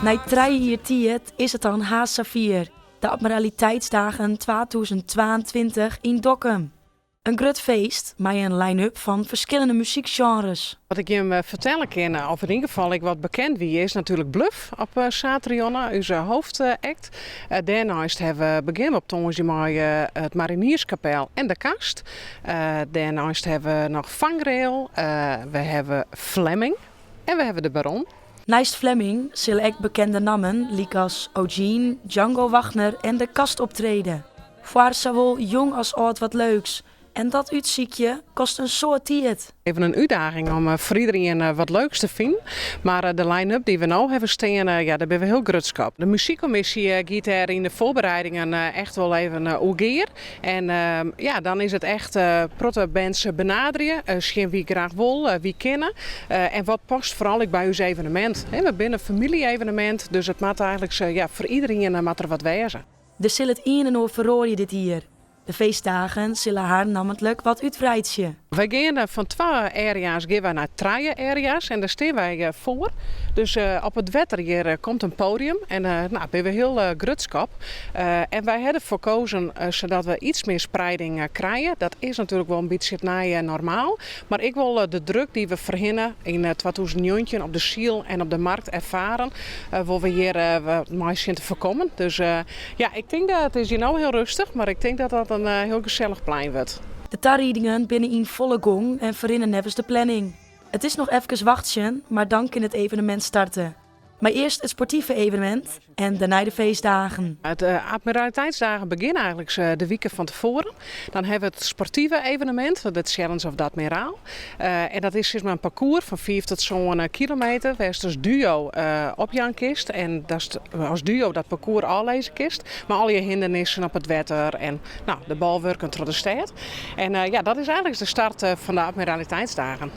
Nei 3 jier tiid is it dan hast safier. De Admiraliteitsdagen 2022 yn Dokkum. In grut feest mei in line-up fan ferskillende muzykgenres. Wat ik jim fertelle kin, of yn ieder gefal ek wat bekend wie, is natuerlik Bløf op saterdeitejûn, ús hoofdact. Dêrneist hawwe we begjin op tongersdei mei it Marinierskapel en de Kast. Dêrneist hawwe we noch Vangrail, we hawwe Flemming en we hawwe de Baron. Neist Flemming sille ek bekende nammen lykas O'Gene, Django Wagner en de Kast optrede. Foar sawol jong as âld wat leuks. En dat útsykje kostet in soad tiid. Even in útdaging om foar iderien wat leuks te finen. Mar de line-up dy't we no hawwe stean, ja, dêr binne we hiel grutsk op. De muzykkommisje giet dêr yn de foarbereidingen echt wol even oer gear. En ja, dan is it echt protte bands benaderje, sjen wie graach wol, wie kinne. En wat past foaral ek by ús evenemint. We binne in famylje-evenemint, dus it moat eigentlik, ja, foar iderien moat der wat wêze. Der sil it ien en oar feroarje dit jier. De feestdagen sille har nammentlik wat útwreidzje. Wy gean fan twa area's gean wy nei trije area's en dêr stean wy foar. Dus op it wetter hjir komt in poadium en no, binne we hiel grutsk op. En wy hawwe derfoar keazen sadat we iets mear sprieding krije. Dat is natuerlik wol in bytsje it nije normaal. Mar ek wol de druk dy't we foarhinne yn 2019 op de Syl en op de markt erfaren, wolle we hjir mei sjen te foarkommen. Dus ja, ik tink dat it is hjir no hiel rêstich, mar ik tink dat dat in hiel gesellich plein wurdt. De tariedingen binne yn folle gong en ferrinne neffens de planning. It is noch efkes wachtsjen, mar dan kin it evenemint starte. Mar earst it sportive evenemint en dêrnei de feestdagen. It Admiraliteitsdagen begjinne eigentlik de wike fan tefoaren. Dan hawwe we it sportive evenemint, de Challenge of de Admiraal. En dat is sis mar in parkoers fan 5 tot 7 kilometer, wêr'tst as duo opjaan kinst. En datst as duo dat parkoers ôflizze kinst. Mei al je hindernissen op it wetter en no, de bolwurken troch de stêd. En ja, dat is eigentlik de start fan de Admiraliteitsdagen.